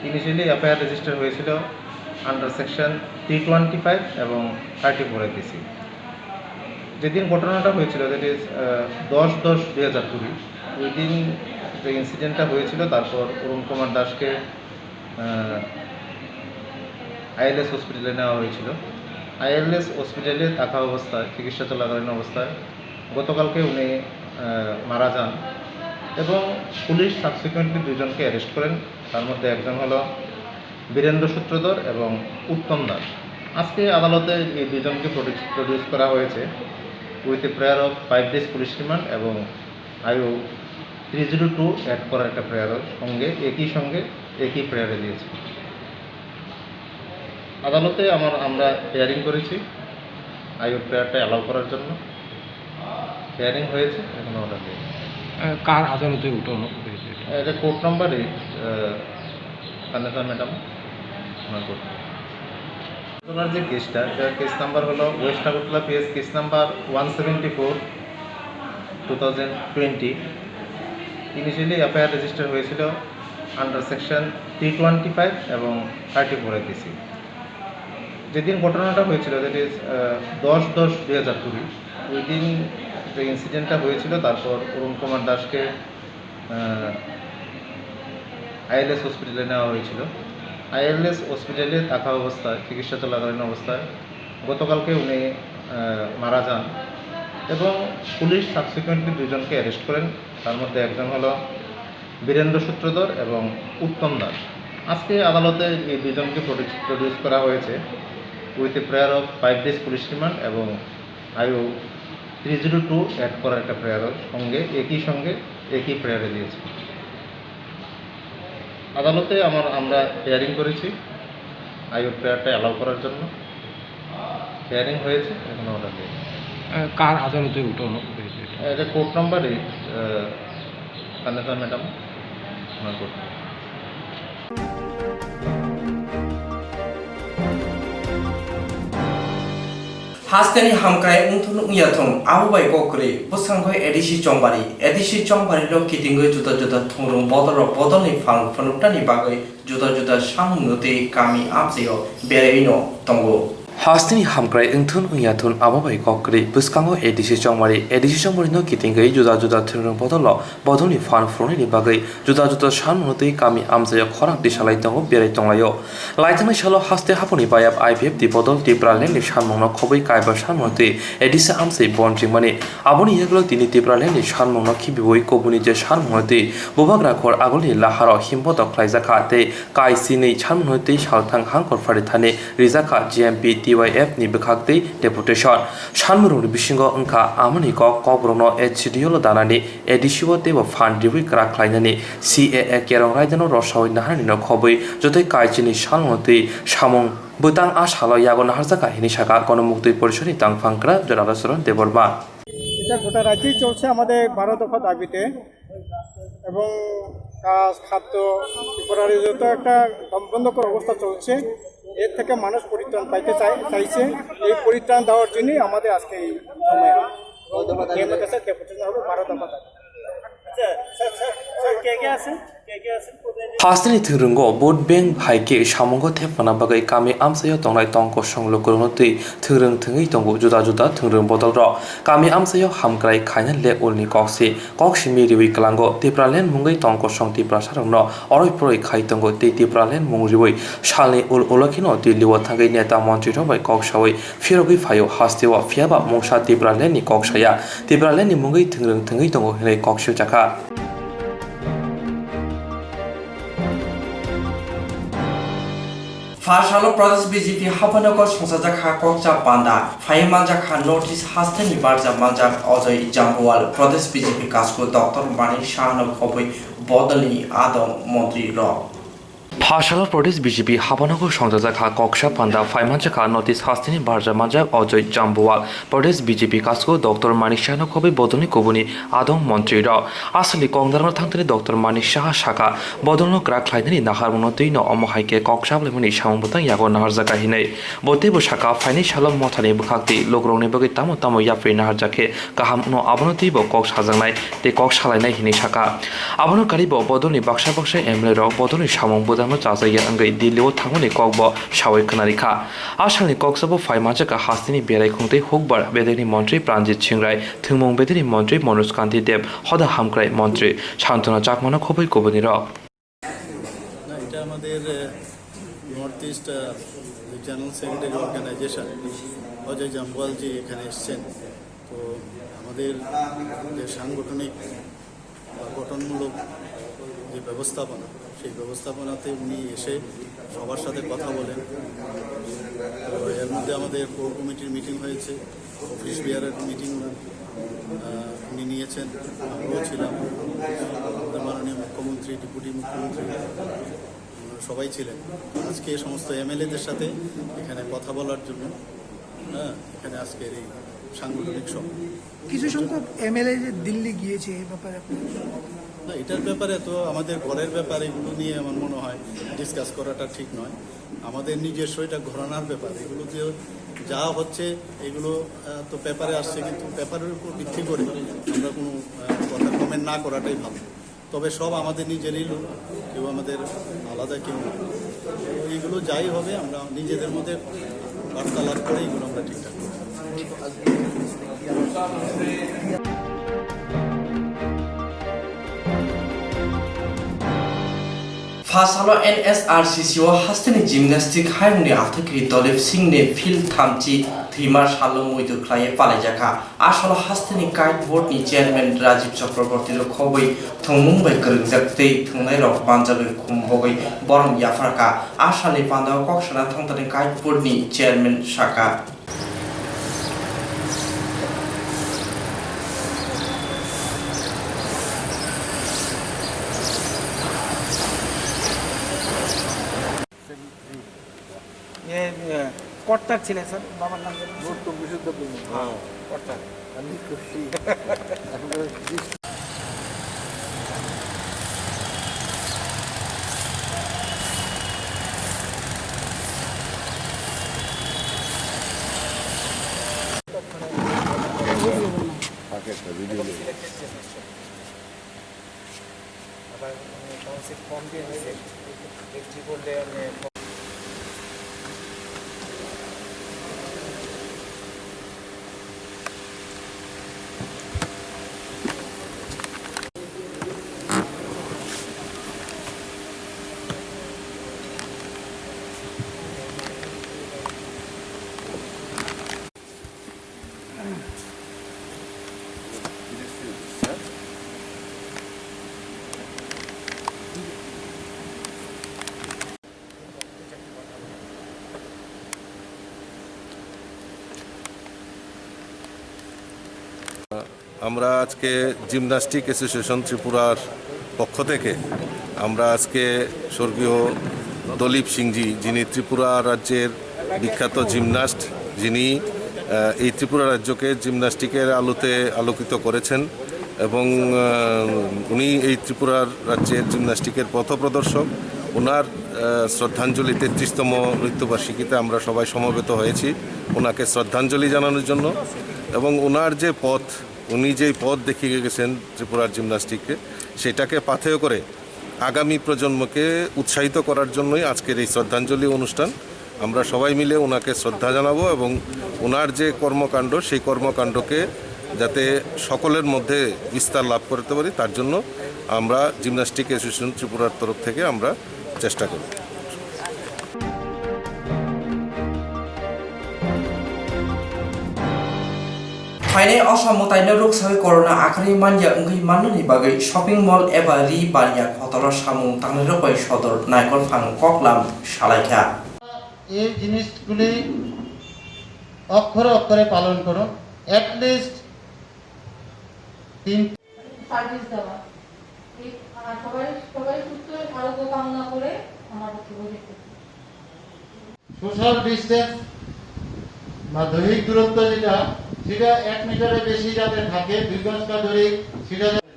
Initially FIR register হয়েছিল under section three twenty five এবং thirty four APC. যেদিন ঘটনাটা হয়েছিল, দ্যাট ইজ দশ দশ দুই হাজার কুড়ি, ওই দিন যে ইনসিডেন্টটা হয়েছিল, তারপর অরুণ কুমার দাসকে আইএলএস হসপিটালে নেওয়া হয়েছিল। আইএলএস হসপিটালে থাকা অবস্থায়, চিকিৎসা চলাকালীন অবস্থায় গতকালকে উনি আহ, মারা যান এবং পুলিশ সাবসিকুয়েন্টলি দুজনকে অ্যারেস্ট করেন। তার মধ্যে একজন হলো বীরেন্দ্র সূত্রধর এবং উত্তম দাস। আজকে আদালতে এই দুজনকে প্রডিউস প্রডিউস করা হয়েছে with a prayer of five days police remand এবং আইও থ্রি জিরো টু অ্যাড করার একটা প্রেয়ারের সঙ্গে, একই সঙ্গে একই প্রেয়ারে দিয়েছে। আদালতে আমার আমরা হিয়ারিং করেছি আইও প্রেয়ারটা অ্যালাউ করার জন্য। হিয়ারিং হয়েছে, এখনো অর্ডার নেই। আহ, কার আদালতে উঠা হয়েছে এটা? এটা কোর্ট নাম্বার এইট, আহ, কানেতা ম্যাডাম, ওনার কোর্ট। ঘটনার যে কেসটা, এটা কেস নাম্বার হলো west Agartala PS case number one seventy four two thousand twenty. Initially FIR register হয়েছিল under section three twenty five এবং থার্টি ফোর এপিসি। যেদিন ঘটনাটা হয়েছিল, দ্যাট ইজ দশ দশ দুই হাজার কুড়ি, ওই দিন যে ইনসিডেন্টটা হয়েছিল, তারপর অরুণ কুমার দাসকে আইএলএস হসপিটালে নেওয়া হয়েছিল। আইএলএস হসপিটালে থাকা অবস্থায়, চিকিৎসা চলাকালীন অবস্থায় গতকালকে উনি আহ, মারা যান এবং পুলিশ সাবসিকুয়েন্টলি দুজনকে অ্যারেস্ট করেন। তার মধ্যে একজন হলো বীরেন্দ্র সূত্রধর এবং উত্তম দাস। আজকে আদালতে এই দুজনকে প্রডিউস প্রডিউস করা হয়েছে with a prayer of five days police remand এবং আইও থ্রি জিরো টু অ্যাড করার একটা প্রেয়ারের সঙ্গে, একই সঙ্গে একই প্রেয়ারে দিয়েছে। আদালতে আমার আমরা হিয়ারিং করেছি আইও প্রেয়ারটা অ্যালাউ করার জন্য। হিয়ারিং হয়েছে, এখনো অর্ডার নেই। আহ, কার আদালতে উঠা হয়েছে এটা? এটা কোর্ট নাম্বার এইট, আহ, কানেতা ম্যাডাম, ওনার court. Hasteni hamkrai wngthun wngya thung, abo bai kok kwrwi bwskango A D C Chongbari, A D C Chongbari no kitingwi juda juda thungrung bodol rok bodol ni phan phunuknani bagwi juda juda samung no tei kami amchaio beraiwi no tongo. Hasteni hamkrai wngthun wngyathun abo bai kok kwrwi bwskango A D C chongmari, A D C chongmari no kitingwi juda juda thwrwng bodolo bodolni phan phurungnani bagwi juda juda sanmungno twi kami amchaio khorang tisalai tongo, berai tonglaio. Laithangni salo haste haphangni bayap I P F T bodol Tipraland ni sanmungno khobwi kaiba sanmungno twi A D C amchai bon ringmani. Aboni yagulo tini Tipraland ni sanmungno khibiwi kubuni je sanmungno twi bubagra khor agulni laharo himbodo khlaijakha tei kaisini sanmungno twi salthang hangkor phari thani rijakha G M P T Y F ni bwkhak tei deputation. Sanmung rokni bisingo wngkha amoni kok, kokborokno H C D O lo danani A D C o teibo phan riwi kwrak khlainani, C A A kerong raidano rosawi naharnino khobwi jotoi kaisini salmungno twi samung bwtang a salo yago naharjakha hinwi sakha Gonomuktwi Porishodni tangphang kwrak Jonadasaran Debbarma. এটা গোটা রাজ্যেই চলছে আমাদের বারো দফা দাবিতে, এবং কাজ, খাদ্য, টেম্পোরারি যত একটা দমবন্ধকর অবস্থা চলছে, এর থেকে মানুষ পরিত্রাণ পাইতে চাই, চাইছে। এই পরিত্রাণ দেওয়ার জন্যই আমাদের আজকে এই সময়। এর মধ্যে স্যার ডেপুটেশন হবে বারো দফা দাবি। আচ্ছা, স্যার, স্যার, স্যার, কে কে আছেন? কে কে আছেন? কোথায়? Hasteni thwrwngo vote bank hai khe samungo thepmana bagwi kami amchaio tongnai tong kosong lukurokno twi thwrwng thwngwi tongo juda juda thwrwng bodolrok. Kami amchaio hamkrai khaina le ulni kok se. Kok simi riwi kwlango, Tipraland mungwi tong kosong Tiprasarokno oroi poroi khai tongo tei Tipraland mung riwi salni ul ulo kheno Delhi o thangwi neta montrirok bai kok sawi phirogwi phaio hasteo, phiyaba mungsa Tipraland ni kok saya, Tipraland ni mungwi thwrwng thwngwi tongo hinwi kok siljakha. Pha salo Pradesh B J P haphano kok songchajak ha kokcha panda, phai manjak ha North East hasteni barja manjak Ajoy Jambwal, Pradesh B J P kasku Doctor Manik Sahano khobwi bodolni adong montri rok. Pha salo Pradesh B J P haphano kok songchajak ha kokcha panda, phai manjak ha North East hasteni barja manjak Ajoy Jambwal, Pradesh B J P kasku Doctor Manik Sahano khobwi bodolni kubuni adong montri rok. Aswkni koknarokno thangtini Doctor Manik Saha sakha, bodolno kwrak khlainani naharmungno twi no omo hai khe kok sablaimani samung bwtang yago naharjakha hinwi. Bo teibo sakha, phainai salo mothani bwkhak twi lukurokni bagwi tamo tamo yapri naharjak khe kaham wngno, abono twibo kok sajaknai tei kok salainai hinwi sakha. Abono karwi bo bodolni baksa baksa M L A rok bodolni samung bwtangno chajak ya wngwi Delhi o thangmani kokbo sawi khwnarikha. A salni koksa bo phai manjakha hasteni berai khungtwi hukbar bedekni montri Pranjit Singh Rai, thwngmung bedekni montri Manoj Kanti Deb, hoda hamkrai montri Santana Chakmano khobwi kubunirok. না, এটা আমাদের, আহ, north east, আহ, general secretary organisation Ajay জাম্বুয়ালজি এখানে এসছেন। তো আমাদের যে সাংগঠনিক বা গঠনমূলক যে ব্যবস্থাপনা, সেই ব্যবস্থাপনাতে উনি এসে সবার সাথে কথা বলেন। তো এর মধ্যে আমাদের কোর কমিটির মিটিং হয়েছে, অফিস বিয়ারের মিটিং, আহ, উনি নিয়েছেন, আমরাও ছিলাম, আমাদের মাননীয় মুখ্যমন্ত্রী, ডেপুটি মুখ্যমন্ত্রী, ওনারা সবাই ছিলেন। আজকে এই সমস্ত এমএলএদের সাথে এখানে কথা বলার জন্য, হ্যাঁ, এখানে আজকের এই সাংগঠনিক সভা। কিছু সংখ্যক এমএলএ যে দিল্লি গিয়েছে, এই ব্যাপারে আপনি? না, এটার ব্যাপারে তো আমাদের ঘরের ব্যাপার, এগুলো নিয়ে আমার মনে হয় ডিসকাস করাটা ঠিক নয়। আমাদের নিজস্ব এটা ঘরানার ব্যাপার, এগুলো যে যা হচ্ছে এগুলো, আহ, তো পেপারে আসছে, কিন্তু পেপারের উপর ভিত্তি করে আমরা কোনো, আহ, কথা কমেন্ট না করাটাই ভালো। তবে সব আমাদের নিজেরই লোক, কেউ আমাদের আলাদা কেউ নয়। তো এইগুলো যাই হবে, আমরা নিজেদের মধ্যে বার্তালাপ করে এগুলো আমরা ঠিকঠাক করব। Pha salo N S R C C o hasteni gymnastic hayungni athakiri Dolip Singh ni field thamchi thwima salo muitu khlaiwi palaijakha. A salo hasteni kite board ni chairman Rajiv Chakraborty rok khobwi thwngmung bai kwrwngjak tei thwngnairok manjagwi khumbogwi borom yapharkha. A salni pandao kok sana thangtani kite board ni chairman sakha. এ, এ, কর্তার ছেলে, স্যার, বাবার নাম জানি না। গৌতম বিশুদ্ধ ব্রহ্ম। হ্যাঁ, কর্তার। আমি খুশি। এখন তো আবার, মানে, কাউন্সিল ফর্ম দিয়ে দিছে। এন্ট্রি করলে, মানে, আমরা আজকে জিমন্যাস্টিক অ্যাসোসিয়েশন ত্রিপুরার পক্ষ থেকে আমরা আজকে স্বর্গীয় দলীপ সিংজি, যিনি ত্রিপুরা রাজ্যের বিখ্যাত জিমনাস্ট, যিনি আহ, এই ত্রিপুরা রাজ্যকে জিমন্যাস্টিকের আলোতে আলোকিত করেছেন এবং আহ, উনি এই ত্রিপুরার রাজ্যের জিমন্যাস্টিকের পথপ্রদর্শক। ওনার আহ, শ্রদ্ধাঞ্জলি, তেত্রিশতম মৃত্যুবার্ষিকীতে আমরা সবাই সমবেত হয়েছি ওনাকে শ্রদ্ধাঞ্জলি জানানোর জন্য। এবং ওনার যে পথ, উনি যেই পথ দেখিয়ে গেছেন ত্রিপুরার জিমন্যাস্টিককে, সেটাকে পাথেয় করে আগামী প্রজন্মকে উৎসাহিত করার জন্যই আজকের এই শ্রদ্ধাঞ্জলি অনুষ্ঠান। আমরা সবাই মিলে ওনাকে শ্রদ্ধা জানাবো এবং ওনার যে কর্মকাণ্ড, সেই কর্মকাণ্ডকে যাতে সকলের মধ্যে বিস্তার লাভ করতে পারি, তার জন্য আমরা জিমন্যাস্টিক অ্যাসোসিয়েশন ত্রিপুরার তরফ থেকে আমরা চেষ্টা করব। Phainai Osa mwtaino rwksawi corona akhari manya wngwi mannani bagwi shopping mall eba ri baniya hotoro samung tangnairok bai sodor naikolphang koklam salaikha. এই জিনিসগুলি অক্ষরে অক্ষরে পালন করুন, অ্যাটলিস্ট তিন সার্ভিস দেওয়া। এই, আহ, সবাই, সবাই সুস্থ আরোগ্য কামনা করে আমার বক্তব্য শেষ করছি। সোশ্যাল ডিস্টেন্স বা দৈহিক দূরত্ব যেটা, সেটা এক মিটারের বেশি যাতে থাকে, দুই গজ বা দড়ি, সেটা যাতে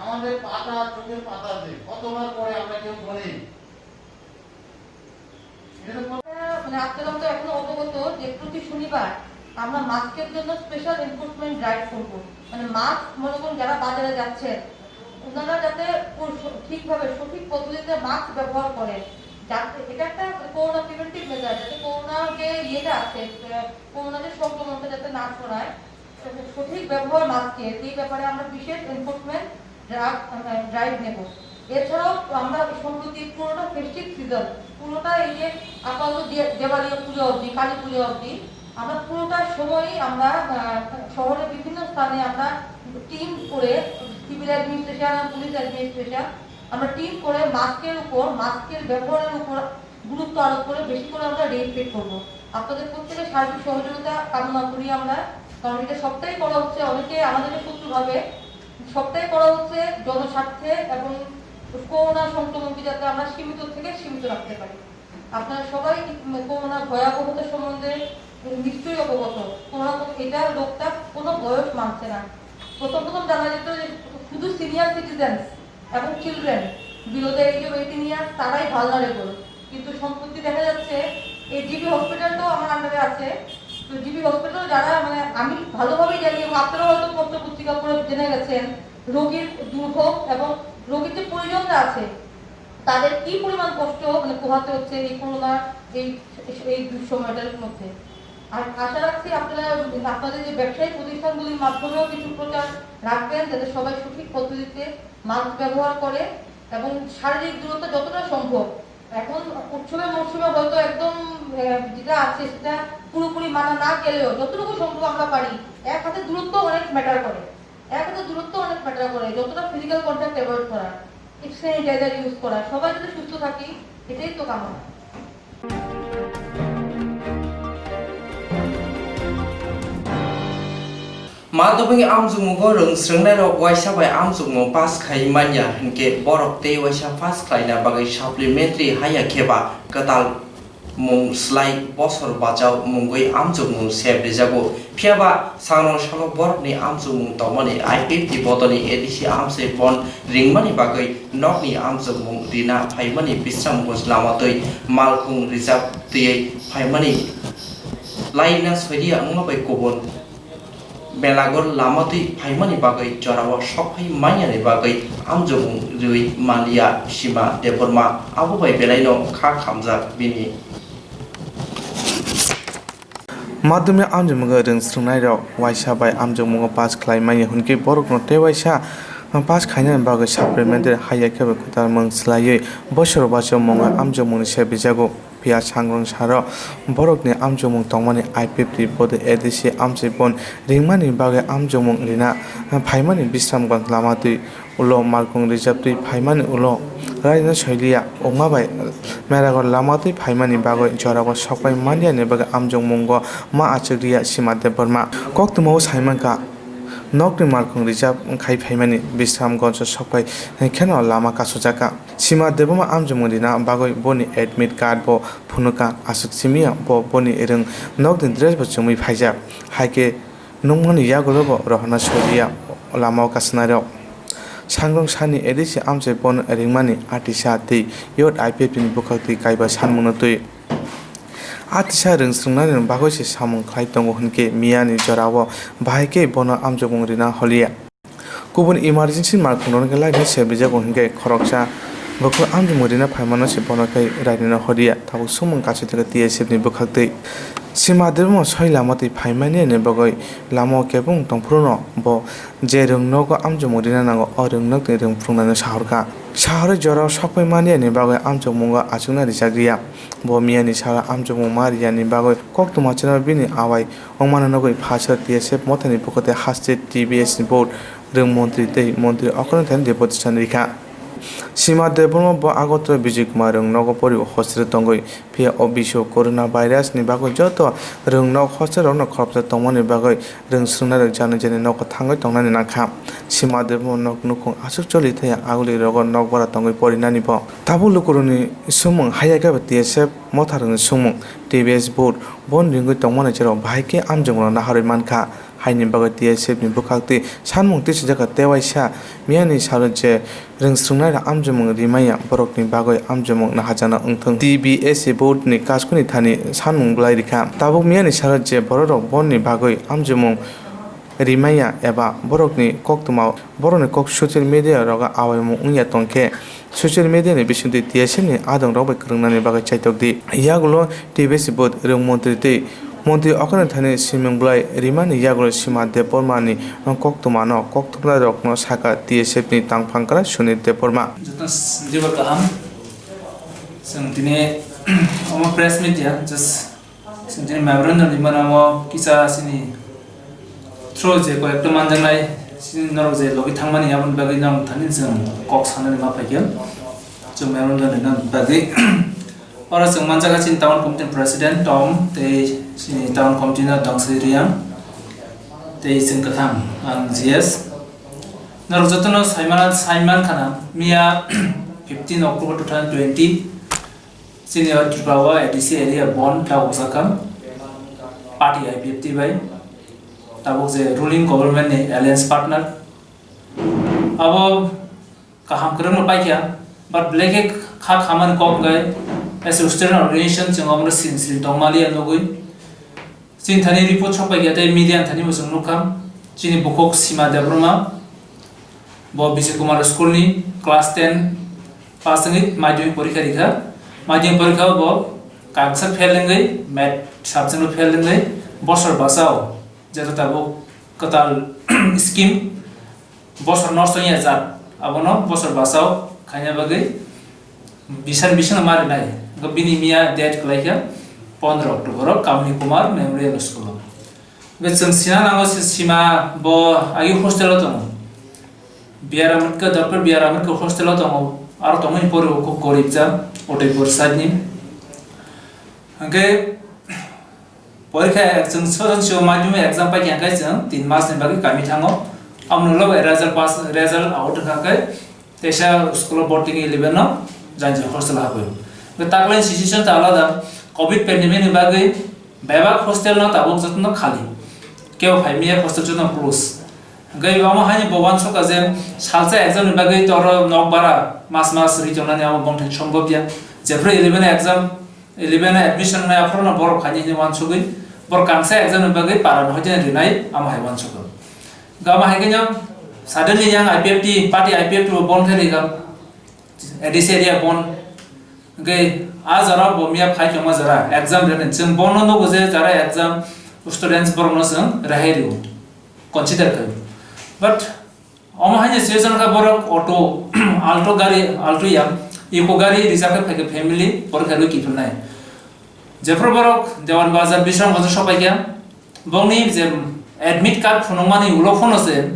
আমাদের পাতা, চোখের পাতা দিয়ে কতবার পরে আমরা কেউ বলি। এটা তো মানে আপনারা তো এখনো অবগত যে প্রতি শনিবার আমরা মাস্কের জন্য স্পেশাল এনফোর্সমেন্ট ড্রাইভ করব। মানে মাস্ক মনে করুন যারা বাজারে যাচ্ছেন, ওনারা যাতে পর-, ঠিকভাবে সঠিক পদ্ধতিতে মাস্ক ব্যবহার করেন, যাতে এটা একটা করোনা প্রিভেন্টিভ মেজার, যাতে করোনার যে ইয়েটা আছে, আহ, করোনা যে সংক্রমণটা যাতে না ছড়ায়, সঠিক ব্যবহার মাস্কের, এই ব্যাপারে আমরা বিশেষ এনফোর্সমেন্ট ড্রাইভ, আহ, ড্রাইভ নেব। এছাড়াও আমরা সম্প্রতি পুরোটা ফেস্টিভ সিজন, পুরোটা এই যে আপাতত দে-, দেওয়ালি পুজো অবধি, কালী পুজো অবধি, আমরা পুরোটা সময়ই আমরা, আহ, শহরের বিভিন্ন স্থানে আমরা টিম করে, সিভিল অ্যাডমিনিস্ট্রেশন, পুলিশ অ্যাডমিনিস্ট্রেশন, আমরা টিম করে মাস্কের উপর, মাস্কের ব্যবহারের উপর গুরুত্ব আরোপ করে বেশি করে আমরা রেইড ফিট করবো। আপনাদের প্রত্যেকের সার্বিক সহযোগিতা কামনা করি আমরা, কারণ এটা সবটাই করা হচ্ছে, অনেকে আমাদেরকে শত্রু ভাবে, সবটাই করা হচ্ছে জনস্বার্থে এবং করোনা সংক্রমণকে যাতে আমরা সীমিত থেকে সীমিত রাখতে পারি। আপনারা সবাই করোনা ভয়াবহতা সম্বন্ধে নিশ্চয়ই অবগত। করোনা, এটা রোগটা কোনো বয়স মানছে না। প্রথম প্রথম জানা যেত যে শুধু সিনিয়র সিটিজেন্স এবং children below the age of eighteen years, তারাই ভালনারেবল। কিন্তু সম্প্রতি দেখা যাচ্ছে এই জিবি হসপিটালটাও আমার আন্ডারে আছে। তো জিবি হসপিটাল যারা, মানে, আমি ভালোভাবেই জানি এবং আপনারা হয়তো পত্র পত্রিকা পড়ে জেনে গেছেন রোগীর দুর্ভোগ এবং রোগীর যে পরিজনরা আছে তাদের কি পরিমাণ কষ্ট, মানে, পোহাতে হচ্ছে এই করোনার এই, এই দুঃসময়টার মধ্যে। আর আশা রাখছি আপনারা আপনাদের যে ব্যবসায়িক প্রতিষ্ঠানগুলির মাধ্যমেও কিছু প্রচার রাখবেন, যাতে সবাই সঠিক পদ্ধতিতে মাস্ক ব্যবহার করে এবং শারীরিক দূরত্ব যতটা সম্ভব। এখন উৎসবের মরশুমে হয়তো একদম, আহ, যেটা আছে সেটা পুরোপুরি মানা না গেলেও যতটুকু সম্ভব আমরা পারি, এক হাতে দূরত্ব অনেক ম্যাটার করে, এক হাতে দূরত্ব অনেক ম্যাটার করে, যতটা ফিজিক্যাল কন্ট্যাক্ট অ্যাভয়েড করা, স্যানিটাইজার ইউজ করা, সবাই যদি সুস্থ থাকি, এটাই তো কামনা। Madhyamik amchukmungo rwng swrwngnairok waisa bai amchukmung pass khai manya hinkhe borok tei waisa pass khlaina bagwi supplementary haya khe ba kwtal mung slai bosor bachao mungwi amchukmung sep rijago. Phiya ba sangrong salo borokni amchukmung tongmani I P F T bodolni A D C amchai bon ringmani bagwi nokni amchukmung rina phaimani Bisramganj lama twi malkhung rijak twiwi phaimani laina soilia wngma bai kubun Belagor lama twi phaimani bagwi jorao sokphai manyani bagwi amjokmung riwi manliya Sima Debbarma, abo bai belaino kha khamjak bini. Madhyamik amjokmungo rwng swrwngnairok waisa bai amjokmungo pass khlai manya hwnkhe borokno tei waisa pass khainani bagwi supplementary haya khe bai kwtal mung swlaiwi boisor bachao mungo amjokmungni se bijago. Phiya sangrong saro borokni amjokmung tongmani I P F T bodol A D C amchai bon ringmani bagwi amjokmung rina phaimani Bisramganj lama twi ulo malkhung rijak twi phaimani ulo raina soiliya wngma bai Merago lama twi phaimani bagwi jorao sokpai manliya ni bagwi amjokmungo ma achuk riya Sima Debbarma. Koktwmao saimankha Nokni malkhung reserve khai phaimani Bisramganjo sokphai kheno lama kasujaka. Sima Debbarma amjokmung rina bagwi boni admit card bo phunukha, aswk simiya bo boni rwng nokni dress bo chumui phaijak. Haikhe nukmani yagulo bo rohorna soriya lamao kasanairok. Sangrong sani A D C amchai bono ringmani atisa tei youth I P F T ni bwkhak twi kaiba sanmungno twi. Atisa rwng swrwngnani bagwi se samung khlai tongo hwnkhe miyani jorao bahai khe bono amjokmung rina holiya. Kubun emergency malkhungrokno khe laina se bijago hwnkhe khoroksa bukhuk amjokmung rina phaimano se bono khe rainino holiya, tabuk swngmung kaiswi thangkha T S F ni bwkhak twi. Sima Debbarma soi lama twi phaimani ni bagwi lamao kebeng tongphruno bo je rwng nogo amjokmung rina nango, o rwng nokni rwng phunuknaino sahorkha. Sahorwi jorao sokphai mani ni bagwi amjokmungo achukna rijak riya. Bo miyani salo amjokmung ma riyani bagwi koktwma chwrairok bini awai wngmano nugwi phaisor T S F mothani bwkhak twi haste T B S ni board rwng montri tei montri okhorni thani deputation rikha. Sima Debbarma bo Agartala Bijay Kumar rwng nogo poribo hostel tongwi, phiya o bisio corona virus ni bagwi joto rwng nok hostel rokno khoroksa tongmani bagwi rwng swrwngnairok jani jani nogo thangwi tongnani nangkha. Sima Debbarma nok nukhung aswk choli thaya aguli rogo nok bara tongwi porinani bo. Tabuk lukurokni swngmung haiya khe bo T S F motharokni swngmung, T B S board boni ringwi tongmani chwrairok bahai khe amjokmung naharwi mankha. Haini bagwi T S F ni bwkhak twi sanmung tisijak kha tei waisa miyani salo je rwng swrwngnairok amjokmung rimaya borokni bagwi amjokmung naharjakna wngthung. T B S board ni kasukni thani sanmung bwlai rikha. Tabuk miyani salo je bororok boni bagwi amjokmung rimaya eba borokni koktwma borokni kok social media rogo awaimung wngya tongkhe, social media ni bisingtwi T S F ni adongrok bai kwrwngnani bagwi chaitok di. Yagulo T B S board rwng montri tei montri okhorni thani simung bwlai rimani yagulo Sima Debbarma ni koktwmano koktwmnairokno sakha T S F ni tangphangkra Sunil Debbarma. Joto s-, joto kaham. Chwng tini omo press meet ya, just Chwng tini memorandum ni mano kisa chini through je koyekta manjaknai chini norok je logi thangmani aboni bagwi norok thani chwng kok sanani ma phaikha. Chwng memorandum ni bagwi oro chwng manjakha chini town committee president Tom tei chini town committee no Dongsri Riang tei chwng kwthang ang G S. Norok jotono saimana, saiman khana miya fifteen October two thousand twenty. Chini o Tripura o A D C area bon ta ujakha party I P F T bai. Tabuk je ruling government ni alliance partner. Abo kaham kwrwngno paikha, but belai khe kha khamani kok wngkha as a student organization chwng omono sini sini tongmaliya nugwi. Chini thani report sokpaikha tei media ni thani bo chwng nukha. Chini bukhuk Sima Debbarma, bo Bijay Kumar school ni class ten pass wngwi madhyamik porikha rikha. Madhyamik porikha o bo kaisa fail wngwi, math subject o fail wngwi bosor bwsao jeto tabuk kwtal scheme bosor nosto wngya jat, abono bosor bwsao khaina bagwi bisani bisingo ma rinai. Wngkha bini miya date kwlaikha pondro October o Kamini Kumar Memorial School o. Hwnkhe chwng sina nango si-, Sima bo agi hostel o tongo. B R Ambedkar, Doctor B R Ambedkar hostel o tongo. Aro tongmani pore bo khub gorib ja, Udaipur side ni. Hwnkhe porikha ek-, chwng sojon sio madhyamik exam paikha hwnkhe chwng tin mas ni bagwi kami thango. Amoni ulo bai result pass, result out wngkha hwnkhe teisa school o borti wngwi eleven no janji hostel o habwi. Hwnkhe taklai situation ta alada, covid pandemic ni bagwi bebak hostel no tabuk jotono khali. Kebo phai miya hostel jotono close. Hwnkhe omo haino bo uansukha je salsa exam ni bagwi toro nok bara mas mas ri tongnani abo bongthai sombobya. Jephru eleven exam, eleven admission nai aphuru no borok khaini hinwi uansugwi borok kangsa exam ni bagwi para no hoiteni rinai amo hai uansukha. Hwnkhe amo hai khe no suddenly yang I P F T party I P F T bo bon khe rikha A D C area bon. Hwnkhe a jora bo miya phai tongma jora exam rwnai chwng bono nugo je jora exam students borokno chwng rehai rwo consider khaio. But omo haino situation kha borok auto, Alto gari, Alto ya, Eeco gari reserve khe phaikha family, borok khe rwi kiphilnai. Jephru borok Dewan Bazar, Bisram Bazar sopaikha, bongni je admit card phunukmani ulo phano se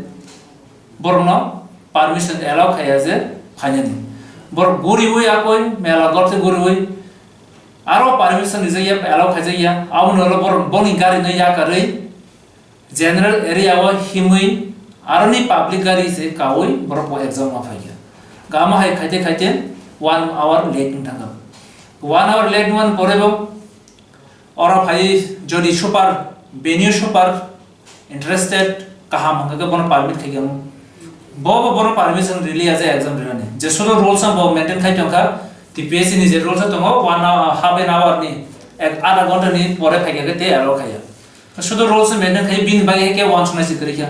borokno permission allow khaiya je phainani. Borok guriwi akoi mela gorte guriwi aro permission rijakya, allow khaijakya, aboni ulo borok bongni gari no yakarwi General area o himwi aroni public gari se kawi borok bo exam o phaikha. Gama hai khaite khaite one hour late wng thangkha. One hour late wngmani pore bo oro phai jodi super, venue super interested kaham hwnkha khe bono permit khaikha. Bo bo bono permission rili aja exam rinani. Je sudu rules bo maintain khai tongkha, T P S C ni je rules tongo, one hour, half an hour ni, ek adha ghonta ni pore phaikha khe tei allow khaiya. Sudu rules maintain khai bini bagwi khe wansuknai se kwrwi kha.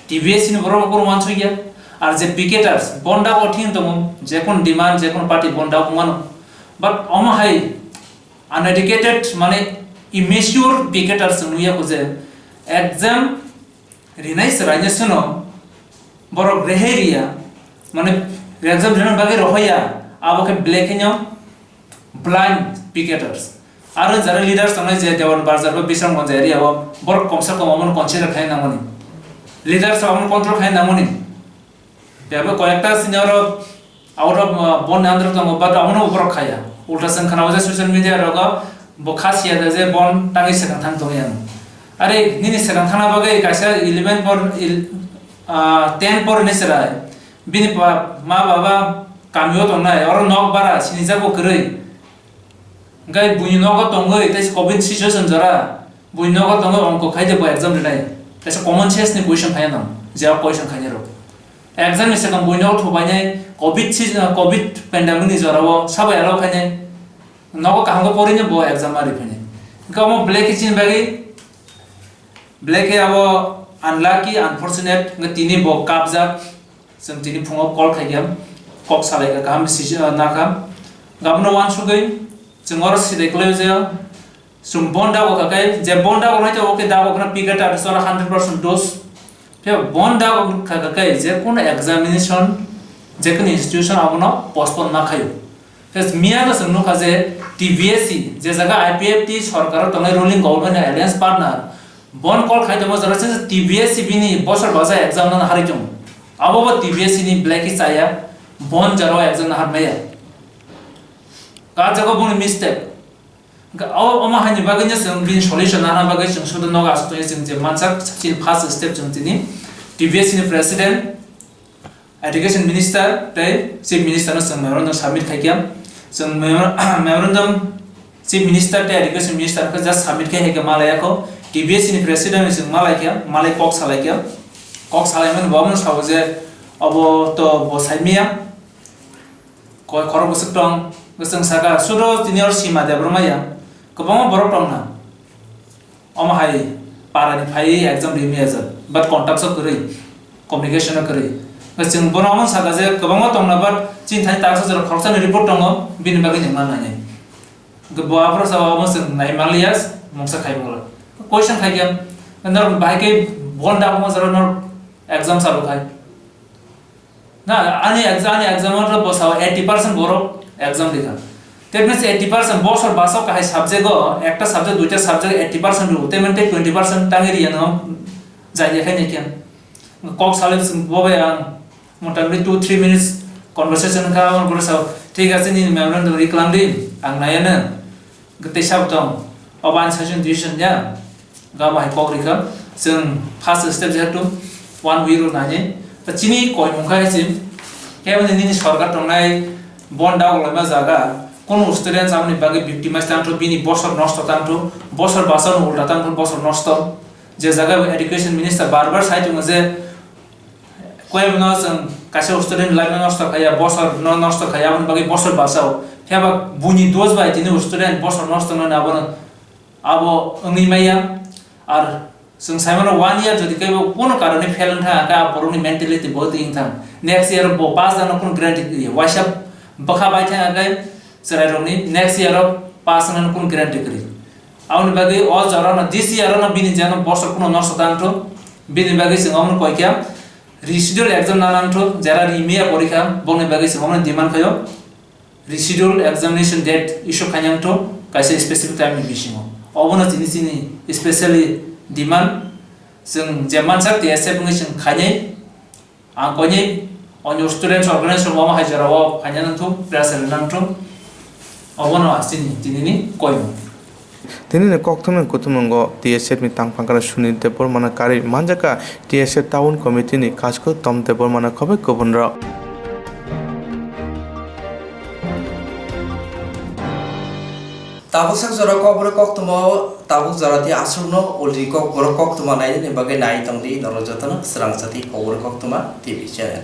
T P S C ni borok bo wansukya. Ar je picketers, bonda o thing tongo, je kun demand, je kun party bonda o mano. But omo hai uneducated, mane immature picketers wngya ko je exam rinai chwraino seno borok rehai riya, mane exam rinani bagwi rohoya, abo khe black hino blind picketers. Aro jara leaders tongnai je Dewan Bazar ba Bisramganj area o borok komsa kom omono consider khai nangmani, leaders omono control khai nangmani. Tei abo koyekta senior rok out of, uh, bond under tongo, but abono borok khaya. Ulta chwng khana o je social media rogo bo kha siya da je bond tangwi swkang thang tongya. Are nini swkang thangna bagwi kaisa eleven por, il-, ah, ten por ni chwrai. Bini pa, ma baba kami o tongnai, oro nok bara sinijago kwrwi. Hwnkhe buini nogo tongwi tei covid situation jora, buini nogo tongwi ongko khai de bo exam rinai. Kaisa common sense ni question khai no, je o question khai rok. Exam ni swkang buini nogo thubainai covid si-, covid pandemic ni jora o sabo allow khainai. Nogo kaham khe porwi no bo exam ma riphainai. Hwnkhe omo black khe chini bagwi, black khe abo unlucky, unfortunate, hwnkhe tini bo kapjak. Chwng tini phungo call khaikha, kok salaikha, kaham si-, nakha. Gabno wansugwi chwng oro sidai kwlai je, chwng bon dago khakai, je bon dago nai to oke dago khna pika ta sora hundred percent dose. Phiya bon dago khakai je kono examination, je kono institution abono postpone ma khayo. Phiya miya no chwng nukha je T B S C, je jaga I P F T sorkar tongnai ruling government ni alliance partner, bon call khai tongma jora se T B S C bini bosor baja exam no harwi tongo. Abo bo T B S C ni black chaya, bon jaro exam no harmaya. Ka jago boni mistake. Ga-, o, omo haini bagwi no chwng bini solution nana bagwi chwng sudu nogo aswk tongwi chwng je mansak chini first step chwng tini T B S C ni president, education minister tei chief minister no chwng memorandum submit khaikha. Chwng memor-, memorandum chief minister tei education minister khe just submit khai hai khe malai yakho. T B S C ni president chwng malai kha, malai kok salai kha. Kok salai mani bo abono sabo je obo to bo saimaya. Koi khorok bwswk tong, bwswk saka, sudo tini or sima debra maya, kwbangma borok tong na. Omo hai para ni phai exam ri maya jak, but contact so kwrwi, communication o kwrwi. Bwswk bono omo saka je kwbangma tong na, but chini thani taksa jora khoroksa ni report tongo, bini bagwi ni ma nai nai. Bo aphuru sa omo chwng nai manliya, mungsa khai mangla. Question khai khe, nor bahai khe bon da omo jora nor exam salu khai. Na, ani exam, ani exam o bwsao eighty percent borok exam rikha. That means eighty percent bosor basao kahai subject o, ekta subject, duita subject eighty percent rw, tei mantei twenty percent tangwi riya no jaiya khai naikhe. Kok salai chwng bobai ang motamoti two three minutes conversation kha, ang bwsao, "Thik ache, nini memorandum riklang di, ang naiya no." Tei sabo tong, obo ani session decision ya. Gama hai kok rikha, chwng first step jehetu one week rok nani. Ta chini koimung kha chim, khe nini sorkar tongnai bon dagok laima jaga, kono students aboni bagwi victimize tangthu, bini bosor nosto tangthu, bosor basao no ulta tangthu, bosor nosto. Je jaga education minister bar bar sai tongo je, Koi no chwng kaisa student life no nosto khaiya, bosor no nosto khaiya, aboni bagwi bosor basao. Phiya ba buini dos bai tini student bosor nosto no abono abo wngwi maya. Ar chwng sai mano one year jodi kebo kono karone fail wng thang kha, borokni mentality bo twi wng thang. Next year bo pass jana kono guarantee kwrwi. Waisa bwkha bai thang khe chwrairokni next year o pass wngna kono guarantee kwrwi. Aboni bagwi o jora no, this year no bini jeno bosor kuno nosto tang thung, bini bagwi chwng omono koi kha reschedule exam na nang thung, jera ri miya porikha, bongni bagwi chwng omono demand khaio reschedule examination date issue khainang thung, kaisa specific time ni bisingo. Obono chini chini specially demand, chwng je mansak T S F wngwi chwng khainai. Ang koinwi onyo students organization rok omo hai jora o phaina nangthung, press release nangthung. Obono chini tinini koimung. Tinini kokthumni kuthumnungo T S F ni tangphangkra Sunil Debbarmano karwi manjakha T S F Town Committee ni kasku Tom Debbarmano khobai kubunrok. Tabuk sak jora kokborok koktwma o tabuk jora tei aswkno ulni kokborok koktwma nainani bagwi nai tongdi norok jotono swrangsa tei kokborok koktwma T V channel.